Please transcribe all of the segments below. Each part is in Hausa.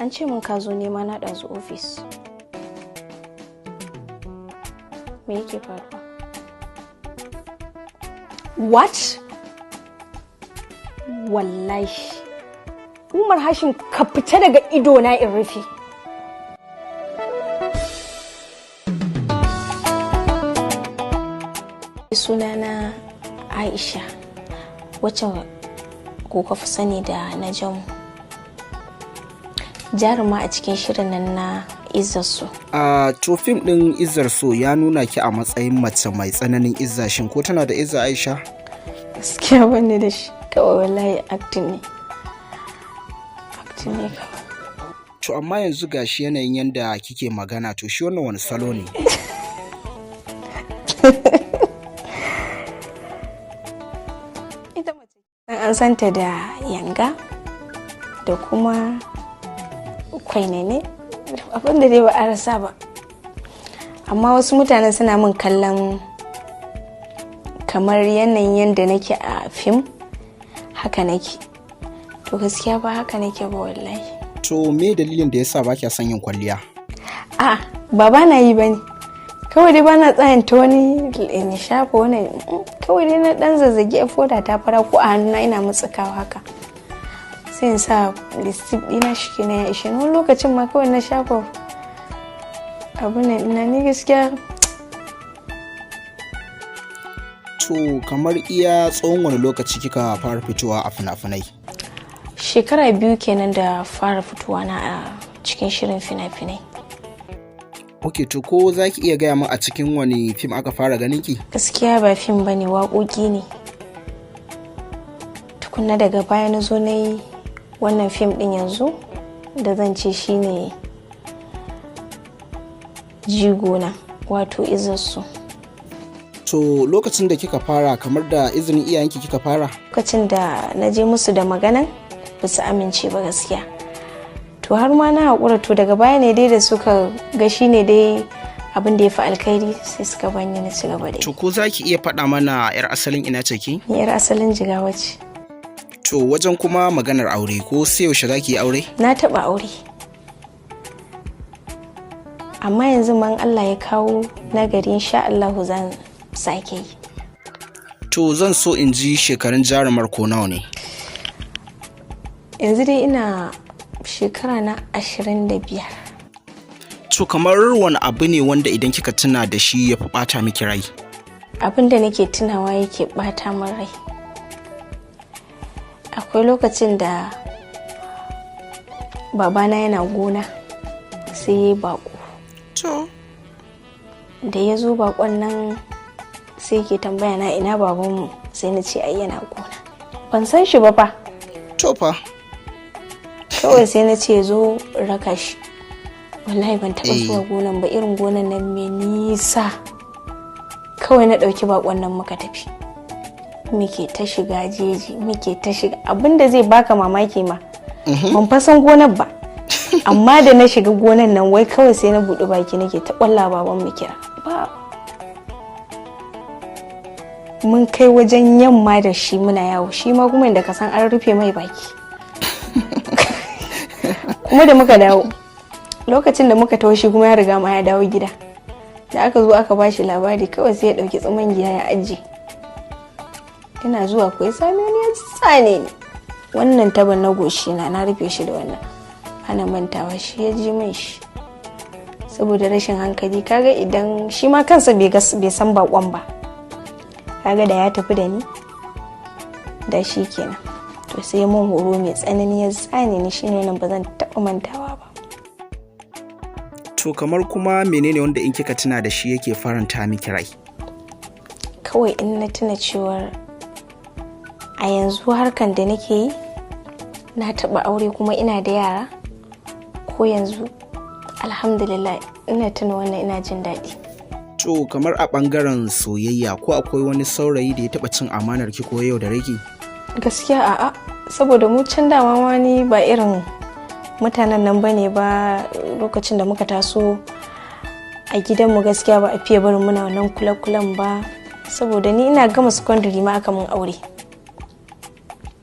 An ce min ka zo nema na ɗazu ofis. Me yake faruwa? What? Wallahi. Umar Hashim, ka fita daga ido na in rufe. Sunana Aisha, wacce kuka fi sani da Najamu. Jaruma a cikin shirin nan na Izzar So. A to, fim ɗin Izzar So ya nuna ki a matsayin mace mai tsananin izza. Shin ko tana da izza, Aisha? Gaskiya ban da shi. Kawai wallahi acting ne. Acting ne kawai. To, amma yanzu gashi yanayin yanda kike magana, to shi wannan wani salo ne? Ita mace an santa da yanga da kuma kwainene, abin da dai ba a rasa ba. Amma wasu mutanen suna min kallon kamar yanayin yadda nake a fim haka nake. To, gaskiya ba haka nake ba wallahi. To, me dalilin da yasa ba kya son yin kwalliya? A ba na yi bane. Kawai dai bana tsayanta wani in shafa wani, kawai dai na dan zazzage a foda ta fara ko a hannuna ina mutsukawa haka. Sai in sa lipstick ɗina, shi kenan ya ishe ni. Wani lokacin ma kawai na shafa abu ne ina ni gaskiya. To, kamar iya tsawon wani lokaci kika fara fitowa a fina-finai? Shekara 2 kenan da fara fitowa na a cikin shirin fina-finai. Ok, to ko za ki iya gaya min a cikin wani fim aka fara ganin ki? Gaskiya ba fim ba ne, waƙoƙi ne. Tukunna daga baya na zo na yi wannan fim ɗin yanzu da zan ce shine jigona, wato Izzar So. To, lokacin da kika fara, kamar da izinin iyayenki kika fara? Lokacin da na je musu da maganan, ba su amince ba gaskiya. To, har ma na haƙura. To, daga baya ne dai da suka ga shi ne dai abin da ya fi alkhairi, sai suka bani na ci gaba da yi. To, ko za ki iya faɗa mana 'yar asalin ina ce ki? Ni 'yar asalin Jigawa ce. To, wajen kuma maganar aure, ko sai yaushe za ki yi aure? Na taɓa aure. Amma yanzu man Allah ya kawo nagari, insha Allahu zan sake yi. To, zan so in ji shekarun jarumar ko nawa ne? Yanzu dai ina shekara na 25. To, kamar wani abu ne wanda idan kika tuna da shi ya fi ɓata miki rai? Abin da nake tunawa yake ɓata min rai, akwai lokacin da babana yana gona sai ya yi baƙo. To. Da ya zo baƙon nan, sai yake tambaya na ina babanmu, sai na ce ai yana gona. Ban san shi ba fa. To fa. Kawai sai na ce zo raka shi. Wallahi ban taɓa zuwa gonan ba, irin gonan nan mai nisa. Kawai na ɗauki bakon nan muka tafi, muke ta shiga jeji, muke ta shiga. Abinda zai baka mamaki ma, ban fa san gonar ba, amma da na shiga gonan nan, wai kawai sai na buɗe baki nake ta ƙwalla baban mu kira. Ba mun kai wajen yamma da shi muna yawo, shi ma kuma inda ka san an rufe mai baki. Kuma da muka dawo, lokacin da muka taho, shi kuma ya riga ma ya dawo gida. Da aka zo aka bashi labari, kawai sai ya ɗauki tsuman giya ya ajiye. Ina zuwa ko ya same ni, ya tsane ni. Wannan taban na goshi na, na rufe shi da wannan. Ana mantawa shi ya ji min shi saboda rashin hankali. Kaga idan shi ma kansa bai san bakon ba, kaga da ya tafi da ni da shi kenan. To, sai mun horo mai tsanani, ya tsane ni. Shine wannan, ba zan taɓa mantawa ba. To, kamar kuma menene wanda in kika tuna da shi yake faranta miki rai? Kawai in na tuna cewar a yanzu harkan da nake yi, na taɓa aure kuma ina da yara ko yanzu, alhamdulillah, ina tuna wannan ina jin daɗi. To, kamar a ɓangaren soyayya, ko akwai wani saurayi da ya taɓa cin amanar ki ko yau da rage? Gaskiya a'a, saboda mu can dama wani ba irin mutanen nan bane ba. Lokacin da muka taso a gidanmu, gaskiya ba a fiye barin muna wannan kula-kulan ba, saboda ni ina gama secondary ma aka mun aure.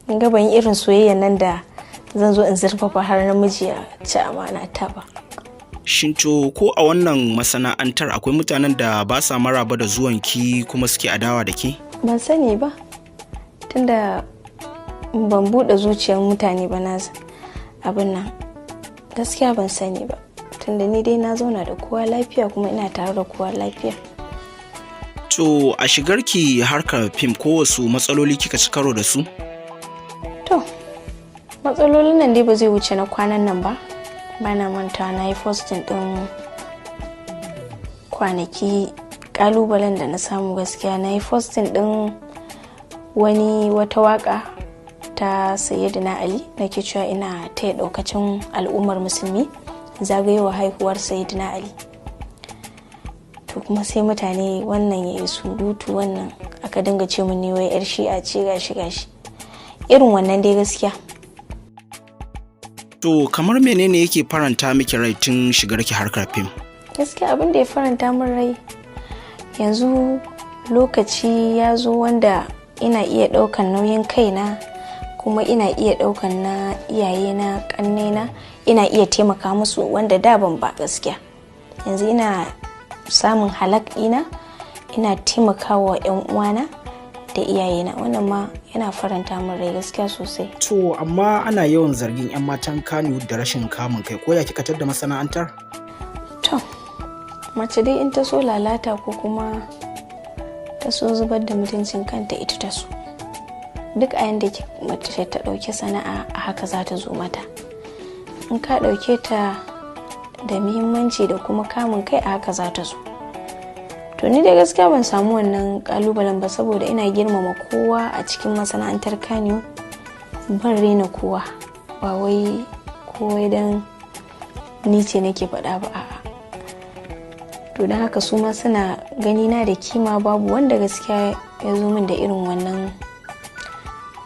In ga ban yi irin soyayyan nan da zan zo in zurfafa har namiji ya ci amana ta ba. Shin to ko a wannan masana'antar akwai mutanen da ba sa maraba da zuwanki kuma suke adawa da ke? Ban sani ba, tunda ban buɗe zuciyar mutane ba na abin nan, gaskiya ban sani ba, tunda ni dai na zauna da kowa lafiya kuma ina tare da kowa lafiya. To a shigarki harkar fim, ko wasu matsaloli kika ci karo da su? To, matsalolin nan dai ba zai wuce na kwanan nan ba. Bana manta na yi posting din kwanaki, kalubalen da na samu gaskiya, na yi posting din wani wata waka ta Sayyidina Ali, nake cewa ina taya daukacin al'ummar musulmi zagayowa haihuwar Sayyidina Ali. To kuma sai mutane wannan ya yi surutu, wannan aka dinga ce mun ni wai yar Shi'a ce, gashi gashi, irin wannan dai gaskiya. To kamar menene yake faranta miki rai tun shigarki harkar fim? Gaskiya abin da ya faranta min rai, yanzu lokaci ya zo wanda ina iya ɗaukan nauyin kaina, kuma ina iya ɗaukan na iyayena, ƙannena, ina iya taimaka musu wanda da ban ba gaskiya. Yanzu ina samun halak ɗina, ina taimakawa 'yan uwana da iyayena. Wannan ma yana faranta min rai gaskiya sosai. To amma ana yawan zargin 'yan matan Kano da rashin kamun kai, ko ya kika tadda masana'antar? To, mace dai in ta so lalata ko kuma ta so zubar da mutuncin kanta, ita ta so. Duk a yanda mace ta ɗauki sana'a, a haka za ta zo mata. In ka ɗauke ta da muhimmanci da kuma kamun kai, a haka za ta zo. To ni dai gaskiya ban samu wannan kalubalen ba, saboda ina girmama kowa a cikin masana'antar Kano, ban rena kowa, ba wai kowai dan ni ce nake faɗa ba, a'a. To don haka su ma suna gani na da kima, babu wanda gaskiya ya zo min da irin wannan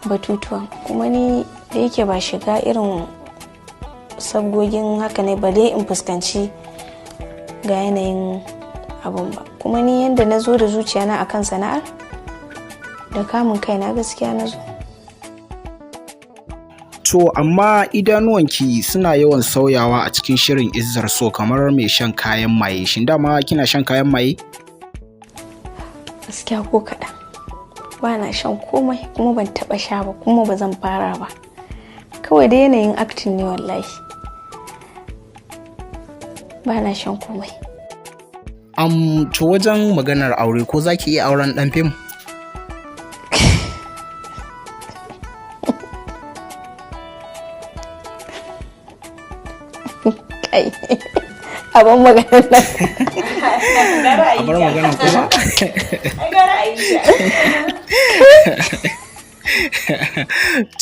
batutuwan. Kuma ni da yake ba shiga irin sabgogin haka ne ba dai in fuskanci ga yanayin abun ba. Kuma ni yanda na zo da zuciya na akan sana'ar da kamun kaina, gaskiya na zo. To amma idanuwanki suna yawan sauyawa a cikin shirin Izzar So kamar mai shan kayan maye. Shin dama kina shan kayan maye? Gaskiya ko kaɗan ba na shan komai, kuma ban taɓa sha ba, kuma ba zan fara ba. Kawai dai yanayin acting ne, wallahi ba na shan komai. To wajen maganar aure, ko za ki iya auren ɗan fim? Kai, abin maganar nan. A bar maganar kuma?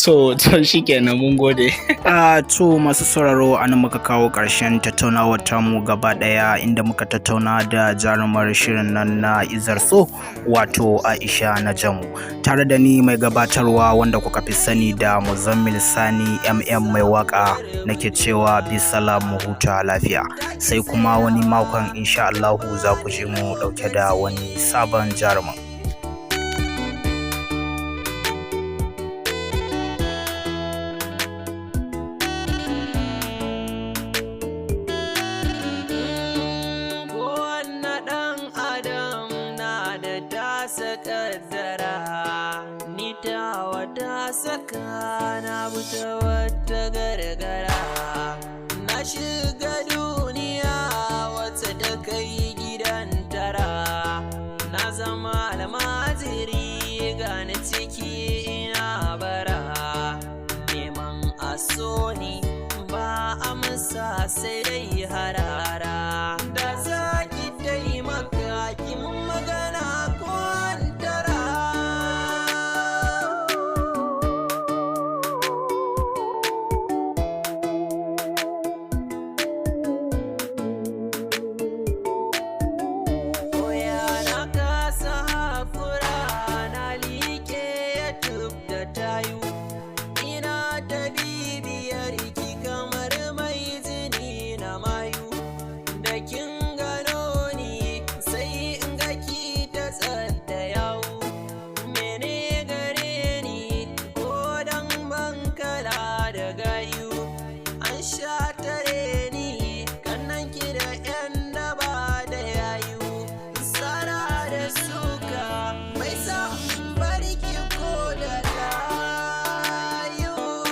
To shikenan, mun gode. A to masu sauraro, anan muka kawo ƙarshen tattaunawar tamu gaba ɗaya, inda muka tattauna da jarumar shirin nan na Izzar So, wato Aisha Najamu. Tare da ni mai gabatarwa wanda kuka fi sani da Muzammil Sani MM mai waka, nake cewa bisalam, mu huta lafiya. Sai kuma wani makon insha Allahu za ku ji mu ɗauke da wani sabon jarumin. Kowanne ɗan adam na da tasa ƙaddara, ni tawa ta saka na buta wata gargara. Na shiga duniya wata ta kai gidan tara, na zama almajiri gani ciki ina bara. Neman a so ni ba amsa sai dai